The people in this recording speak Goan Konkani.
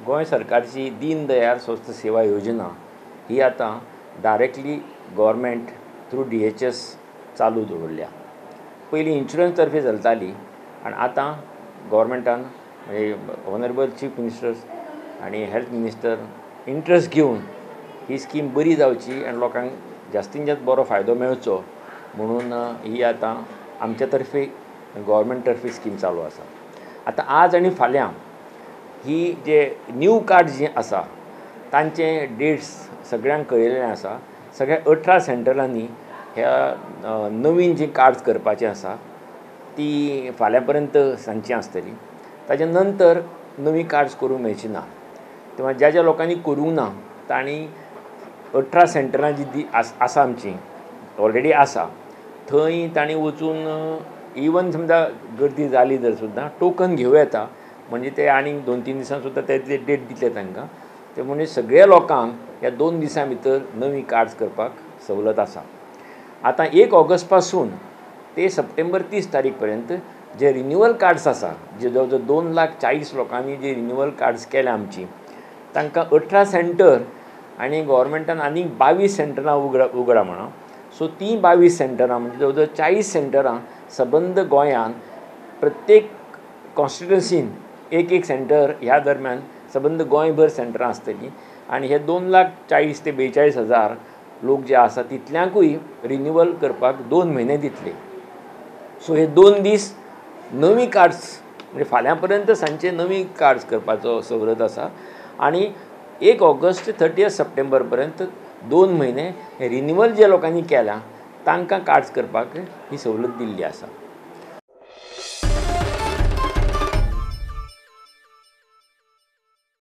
गोंय सरकारची दीन दयाल स्वस्थ सेवा योजना ही आतां directly government through D H S चालू दवरल्या. पयलीं इन्शुरंस तर्फे चलताली आनी आतां गोवोरमेंटान ऑनरेबल चीफ मिनिस्टर्स आनी हेल्थ मिनिस्टर इंट्रस्ट घेवन ही स्कीम बरी जावची आनी लोकांक जास्तीन जास्त बरो फायदो मेळचो म्हणून ही आतां आमच्या तर्फे गोवोरमेंट तर्फे स्कीम चालू आसा. आतां आज आनी फाल्यां ही जे न्यू कार्ड जीं आसा तांचे डेट्स सगळ्यांक कळयल्लें आसा. सगळ्या 18 सेंटरांनी ह्या नवीन जीं कार्ड्स करपाचीं आसा ती फाल्यां पर्यंत सांजची आसतली. ताच्या नंतर नवीं कार्ड्स करूंक मेळची ना. तेव्हा ज्या ज्या लोकांनी करूंक ना तांणी 18 सेंटरां जी आसा आमची ऑलरेडी आसा थंय तांणी वचून इवन समजा गर्दी जाली जर सुद्दां टोकन घेवं येता. म्हणजे ते आनीक 2-3 दिसां सुद्दां ते डेट दितले तांकां. ते म्हणजे सगळ्या लोकांक ह्या 2 दिसां भितर नवीं कार्ड्स करपाक सवलत आसा. आतां 1 ऑगस्ट पासून ते सप्टेंबर 30 तारीख पर्यंत जे रिन्युअल कार्ड्स आसा जे जवळ जवळ 2,40,000 लोकांनी जे रिन्युअल कार्ड्स केल्या आमची तांकां 18 सेंटर आनी गोवोरमेंटान आनीक 22 सेंटरां उगडा म्हणा. सो तीं 22 सेंटरां म्हणजे जवळ जवळ 40 सेंटरां सबंद गोंयान प्रत्येक कॉन्स्टिट्युन्सीन एक सेंटर ह्या दरम्यान सबंद गोंयभर सेंटरां आसतलीं. आनी हे 2,40,000 ते 42,000 लोक जे आसा तितल्यांकूय रिन्युअल करपाक 2 म्हयने दितले. सो हे 2 दीस नवीं कार्ड्स म्हणजे फाल्यां पर्यंत सांजचे नवीं कार्ड्स करपाचो सवलत आसा आनी 1 ऑगस्ट ते 30 सप्टेंबर पर्यंत 2 म्हयने हे रिन्युअल जे लोकांनी केलां तांकां कार्ड्स करपाक ही सवलत दिल्ली आसा.